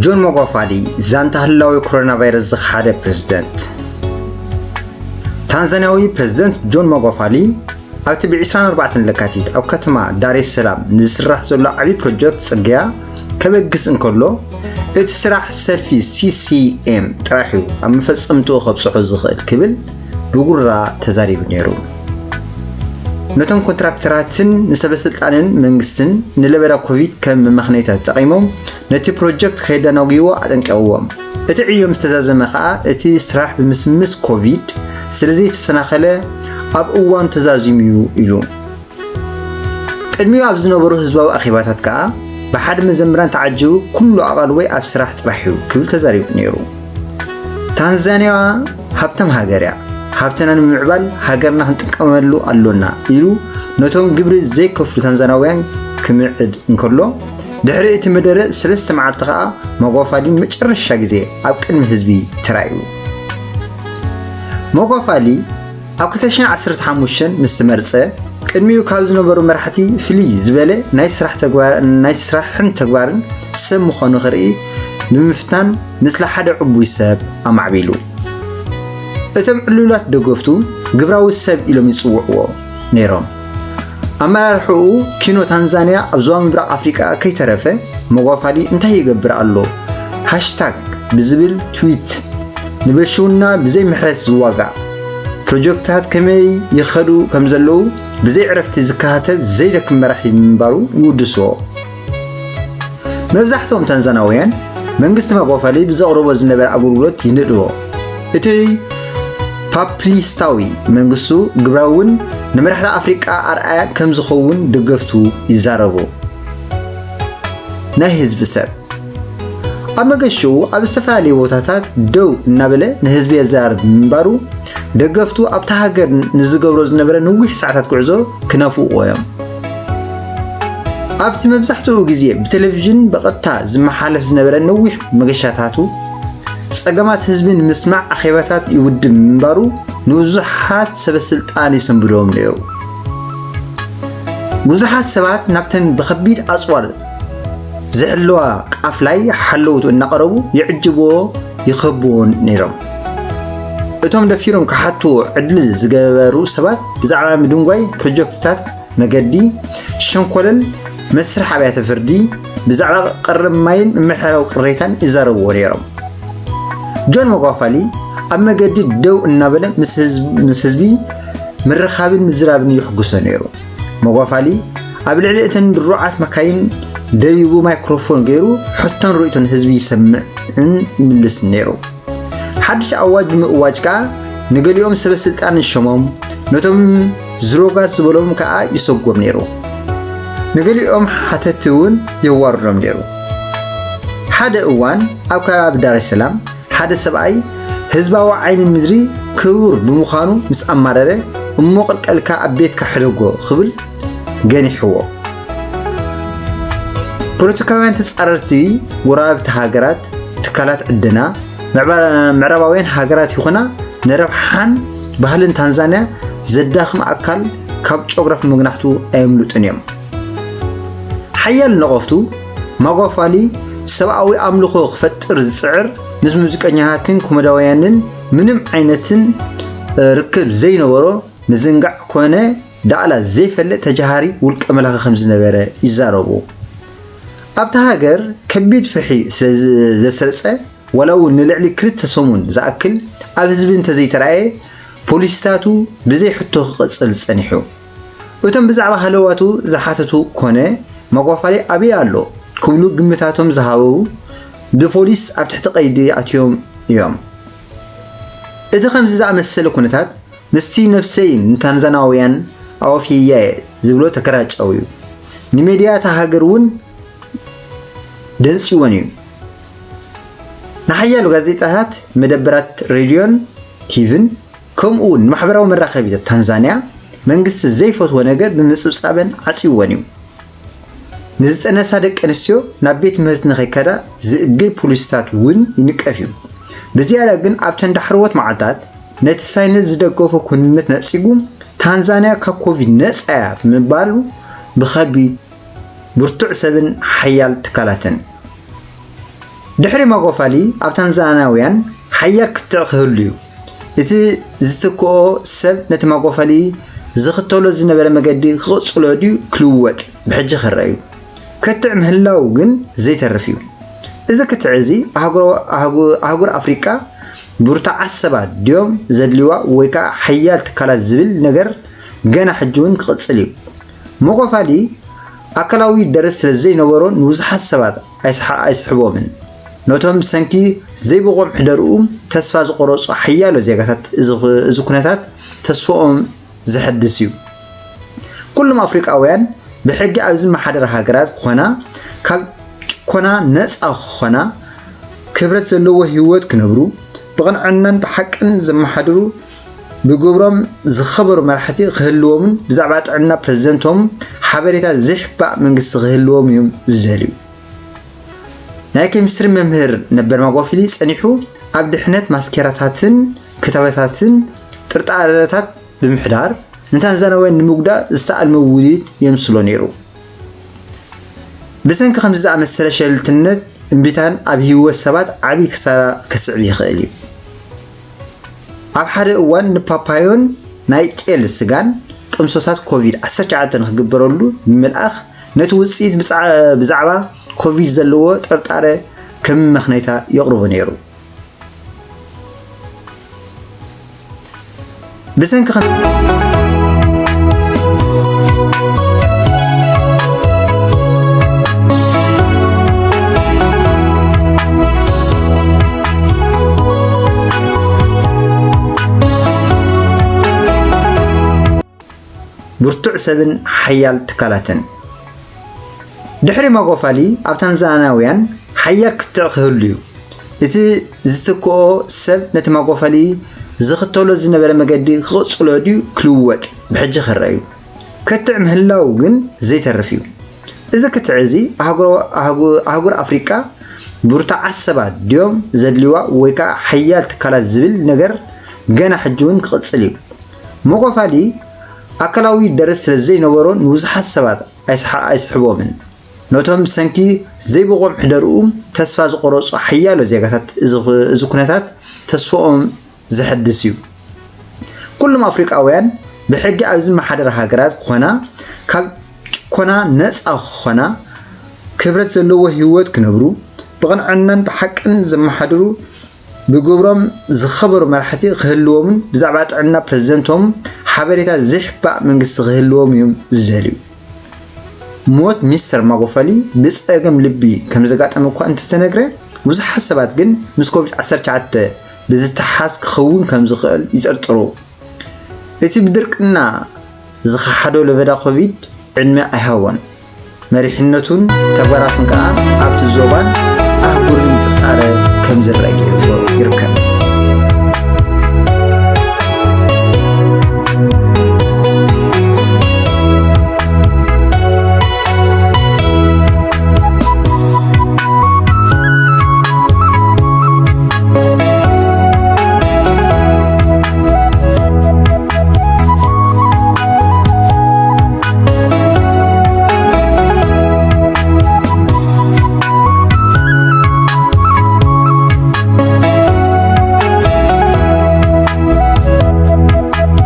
ጆን ማጓፋሊ፣ ዛንታ ህላዊ ኮሮና ቫይረስ ዝኸሓደ ፕሬዝደንት። ታንዛንያዊ ፕሬዝደንት ጆን ማጓፋሊ ኣብቲ ብ ዕስራን ኣርባዕተን ለካቲት ኣብ ከተማ ዳሬ ሰላም ንዝስራሕ ዘሎ ዓቢ ፕሮጀክት ጽርግያ ከበግስ እንከሎ፣ እቲ ስራሕ ሰልፊ ሲ ሲ ኤም ጥራሕ እዩ ኣብ መፈጸምትኡ ከብጽሖ ዝኽእል ክብል ብጉራ ተዛሪቡ ነይሩ። ነቶም ኮንትራክተራትን ንሰበ ስልጣንን መንግስትን ንለበዳ ኮቪድ ከም መመኽነይታ ተጠቒሞም ነቲ ፕሮጀክት ከየደናጉይዎ ኣጠንቂቕዎም። እቲ ዕዮ ምስ ተዛዘመ ከኣ እቲ ስራሕ ብምስምስ ኮቪድ ስለ ዘይተሰናኸለ ኣብ እዋኑ ተዛዚሙ እዩ ኢሉ። ቅድሚኡ ኣብ ዝነበሩ ህዝባዊ ኣኼባታት ከኣ ብሓደ መዘምራን ተዓጂቡ ኩሉ ኣቓልቦይ ኣብ ስራሕ ጥራሕ እዩ ክብል ተዛሪቡ ነይሩ። ታንዛንያ ሃብታም ሃገር እያ። ሃብትና ንምምዕባል ሃገርና ክንጥቀመሉ ኣሎና ኢሉ ነቶም ግብሪ ዘይከፍሉ ታንዛናውያን ክምዕድ እንከሎ፣ ድሕሪ እቲ መደረ ሰለስተ መዓልቲ ከኣ ማጓፋሊ ንመጨረሻ ግዜ ኣብ ቅድሚ ህዝቢ ተራእዩ። ማጓፋሊ ኣብ ክልተ ሽሕን ዓሰርተ ሓሙሽተን ምስ ተመርጸ፣ ቅድሚኡ ካብ ዝነበሩ መራሕቲ ፍልይ ዝበለ ናይ ስራሕ ተግባር-፣ ናይ ስራሕን ተግባርን ሰብ ምዃኑ ክርኢ ብምፍታን፣ ምስላ ሓደ ዕቡይ ሰብ ኣማዕቢሉ። እቶም ዕሉላት ደገፍቱ ግብራዊ ሰብ ኢሎም ይጽውዕዎ ነይሮም። ኣመራርሕኡ ኪኖ ታንዛንያ ኣብ ዞባ ምብራቕ ኣፍሪቃ ከይተረፈ፣ መጓፋሊ እንታይ ይገብር ኣሎ? ሃሽታግ ብዝብል ትዊት ንብልሽውና ብዘይ ምሕረት ዝዋጋእ፣ ፕሮጀክትታት ከመይ ይኸዱ ከም ዘለዉ ብዘይ ዕረፍቲ ዝከታተል ዘይደክም መራሒ ምንባሩ ይውድስዎ። መብዛሕትኦም ታንዛናውያን መንግስቲ ማጓፋሊ ብዘቕርቦ ዝነበረ ኣገልግሎት ይንእድዎ። እቲ ፓፕሊስታዊ መንግስቱ ግብራውን ንመራሕቲ ኣፍሪቃ ኣርኣያ ከም ዝኸውን ደገፍቱ ይዛረቡ። ናይ ህዝቢ ሰብ ኣብ መገሽኡ ኣብ ዝተፈላለዩ ቦታታት ደው እናበለ ንህዝቢ የዘራርብ ምንባሩ፣ ደገፍቱ ኣብታ ሃገር ንዝገብሮ ዝነበረ ነዊሕ ሰዓታት ጉዕዞ ክነፍቕዎ እዮም። ኣብቲ መብዛሕትኡ ግዜ ብቴሌቪዥን ብቐጥታ ዝመሓለፍ ዝነበረ ነዊሕ መገሻታቱ፣ ጸገማት ህዝቢ ንምስማዕ ኣኼባታት ይውድብ ምንባሩ ንብዙሓት ሰበ ስልጣን የሰንብዶም ነይሩ። ብዙሓት ሰባት ናብተን ብኸቢድ ኣጽዋር ዝሕለዋ ቃፍላይ ሓለውቱ እናቐረቡ ይዕጅብዎ፣ ይኸብዎን ነይሮም። እቶም ደፊሮም ክሓትዎ ዕድል ዝገበሩ ሰባት ብዛዕባ ምድንጓይ ፕሮጀክትታት መገዲ፣ ሸንኮለል መስርሕ ኣብያተ ፍርዲ፣ ብዛዕባ ቀረብ ማይን ምምሕዳራዊ ቅሬታን ይዛረብዎ ነይሮም። ጆን መጓፋሊ ኣብ መገዲ ደው እናበለ ምስ ህዝብ-፣ ምስ ህዝቢ ምርኻብን ምዝራብን ይሕጉሶ ነይሩ። መጓፋሊ ኣብ ልዕሊ እተን ድሩዓት መካይን ደይቡ ማይክሮፎን ገይሩ ሕቶን ርእይቶን ህዝቢ ይሰምዕን ይምልስን ነይሩ። ሓድሽ ኣዋጅ ብምእዋጅ ከኣ ንገሊኦም ሰበ ስልጣን ይሸሞም፣ ነቶም ዝሮጋት ዝበሎም ከኣ ይሰጎም ነይሩ። ንገሊኦም ሓተቲ እውን የዋርዶም ነይሩ። ሓደ እዋን ኣብ ከባቢ ዳሬ ሰላም ሓደ ሰብኣይ ህዝባዊ ዓይኒ ምድሪ ክቡር ብምዃኑ ምስ ኣማረረ፣ እሞ ቀልቀልካ ኣብ ቤትካ ሕደጎ ክብል ገኒሕዎ። ፖለቲካውያን ተጻረርቲ ጎረባብቲ ሃገራት፣ ትካላት ዕደና፣ ምዕባ-፣ ምዕራባውያን ሃገራት ይኹና ንረብሓን ባህልን ታንዛንያ ዘዳኽም ኣካል ካብ ጨጉራፍ ምግናሕቱ ኣየምልጡን እዮም። ሓያል ነቐፍቱ ማጓፋሊ ሰብኣዊ ኣምልኾ ክፈጥር ዝጽዕር ምስ ሙዚቀኛታትን ኮመዳውያንን ምንም ዓይነትን ርክብ ዘይነበሮ ምዝንጋዕ ኮነ ዳእላ ዘይፈልጥ ተጃሃሪ ውልቀ መላኺ ከም ዝነበረ ይዛረቡ። ኣብታ ሃገር ከቢድ ፍርሒ ስለ ዘሰርጸ፣ ዋላ እውን ንልዕሊ ክልተ ሰሙን ዝኣክል ኣብ ህዝቢ እንተዘይተራእየ፣ ፖሊሲታቱ ብዘይ ሕቶ ክቕጽል ጸኒሑ። እቶም ብዛዕባ ሃለዋቱ ዝሓተቱ ኮነ ማጓፋሊ ኣበይ ኣሎ ክብሉ ግምታቶም ዝሃበው ብፖሊስ ኣብ ትሕቲ ቀይዲ ኣትዮም እዮም። እቲ ከምዚ ዝኣመሰለ ኩነታት ምስቲ ነብሰይ ንታንዛናውያን ኣወፍየያ እየ ዝብሎ ተከራጫዊ እዩ። ንሜድያ እታ ሃገር እውን ደንጽወን እዩ። ንሓያሎ ጋዜጣታት፣ መደበራት ሬድዮን ቲቪን ከምኡ እውን ንማሕበራዊ መራኸቢታት ታንዛንያ መንግስቲ ዘይፈትዎ ነገር ብምጽብጻበን ዓጽይወን እዩ። ንዝጠነሳ ደቂ ኣንስትዮ ናብ ቤት ትምህርቲ ንኸይከዳ ዝእግድ ፖሊሲታት እውን ይንቀፍ እዩ። ብዝያዳ ግን ኣብተን ዳሕረዎት መዓልታት ነቲ ሳይንስ ዝደገፎ ኩንነት ነጺጉ፣ ታንዛንያ ካብ ኮቪድ ነጻ እያ ብምባሉ ብኸቢድ ብርቱዕ ሰብን ሓያል ትካላትን ድሕሪ ማጎፋሊ ኣብ ታንዛንያውያን ሓያል ክትዕ ክህሉ እዩ። እቲ ዝትክኦ ሰብ ነቲ ማጎፋሊ ዝኽተሎ ዝነበረ መገዲ ክቕጽሎ ድዩ ክልወጥ ብሕጂ ክረአ እዩ። ክትዕ ምህላው ግን ዘይተርፍ እዩ። እዚ ክትዕ እዚ ኣህጉር ኣፍሪቃ ብርቱዓት ሰባት ድዮም ዘድልይዋ ወይ ከኣ ሓያል ትካላት ዝብል ነገር ገና ሕጂ እውን ክቕጽል እዩ። ሞጎፋሊ ኣካላዊ ደረት ስለ ዘይነበሮ ንብዙሓት ሰባት ኣይስሕቦምን። ነቶም ብሰንኪ ዘይብቑዕ ምሕደርኡ ተስፋ ዝቖረጹ ሓያሎ ዜጋታት እዚ ኩነታት ተስፍኦም ዘሐድስ እዩ። ኩሎም ኣፍሪቃውያን ብሕጊ ኣብ ዝመሓደራ ሃገራት ክኾና ካብ ጭኮና ነጻ ክኾና፣ ክብረት ዘለዎ ህይወት ክነብሩ፣ ብቕንዕናን ብሓቅን ዘመሓድሩ፣ ብግብሮም ዝኸበሩ መራሕቲ ክህልዎምን ብዛዕባ ጥዕና ፕረዚደንቶም ሓበሬታ ዘይሕባእ መንግስቲ ክህልዎም እዮም ዝደልዩ። ናይ ኬሚስትሪ መምህር ነበር ማጎፊሊ ጸኒሑ ኣብ ድሕነት ማስኬራታትን ክታበታትን ጥርጣረታት ብምሕዳር ንታንዛንያውያን ንምጉዳእ ዝተኣልመ ውዲት የምስሎ ነይሩ። ብሰንኪ ከምዚ ዝኣመሰለ ሸለልትነት እምቢታን ኣብ ህይወት ሰባት ዓቢ ክሳራ ከስዕብ ይኽእል እዩ። ኣብ ሓደ እዋን ንፓፓዮን ናይ ጤል ስጋን ጥምሶታት ኮቪድ ዓሰርተ ትሽዓተ ንክግበረሉ ብምልኣኽ ነቲ ውጽኢት ብዛዕባ ኮቪድ ዘለዎ ጥርጣረ ከም መኽነይታ የቕርቦ ነይሩ። ብሰንኪ ብርቱዕ ሰብን ሓያል ትካላትን። ድሕሪ ማጎፋሊ ኣብ ታንዛንያውያን ሓያል ክትዕ ክህሉ እዩ። እቲ ዝትክኦ ሰብ ነቲ ማጎፋሊ ዝኽተሎ ዝነበረ መገዲ ክቕጽሎ ድዩ ክልወጥ ብሕጂ ክረአ እዩ። ክትዕ ምህላው ግን ዘይተርፍ እዩ። እዚ ክትዕ እዚ ኣህጉር ኣፍሪቃ ብርቱዓት ሰባት ድዮም ዘድልይዋ ወይ ከኣ ሓያል ትካላት ዝብል ነገር ገና ሕጂ እውን ክቕጽል እዩ። ሞጎፋሊ ኣካላዊ ደረት ስለ ዘይነበሮ ንብዙሓት ሰባት ኣይስሕቦምን። ነቶም ብሰንኪ ዘይብቑዕ ምሕደርኡ ተስፋ ዝቖረጹ ሓያሎ ዜጋታት እዚ ኩነታት ተስፍኦም ዘሐድስ እዩ። ኩሎም ኣፍሪቃውያን ብሕጊ ኣብ ዝመሓደራ ሃገራት ክኾና ካብ ጭኮና ነጻ ክኾና፣ ክብረት ዘለዎ ህይወት ክነብሩ፣ ብቕንዕናን ብሓቅን ዘመሓድሩ፣ ብግብሮም ዝኸበሩ መራሕቲ ክህልዎምን ብዛዕባ ጥዕና ፕረዚደንቶም ሓበሬታ ዘይሕባእ መንግስቲ ክህልዎም እዮም ዝደልዩ። ሞት ሚስተር ማጎፋሊ ብጸገም ልቢ ከም ዘጋጠመ እኳ እንተተነግረ፣ ብዙሓት ሰባት ግን ምስ ኮቪድ ዓሰርተ ትሽዓተ ብዝተሓዝ ክኸውን ከም ዝኽእል ይጥርጥሩ። እቲ ብድርቅና ዝኸሓዶ ለበዳ ኮቪድ ዕድመ ኣይሃቦን። መሪሕነቱን ተግባራቱን ከኣ ኣብቲ ዞባን ኣህጉርን ጥርጣረ ከም ዝረአ ገይሩ ይርከብ።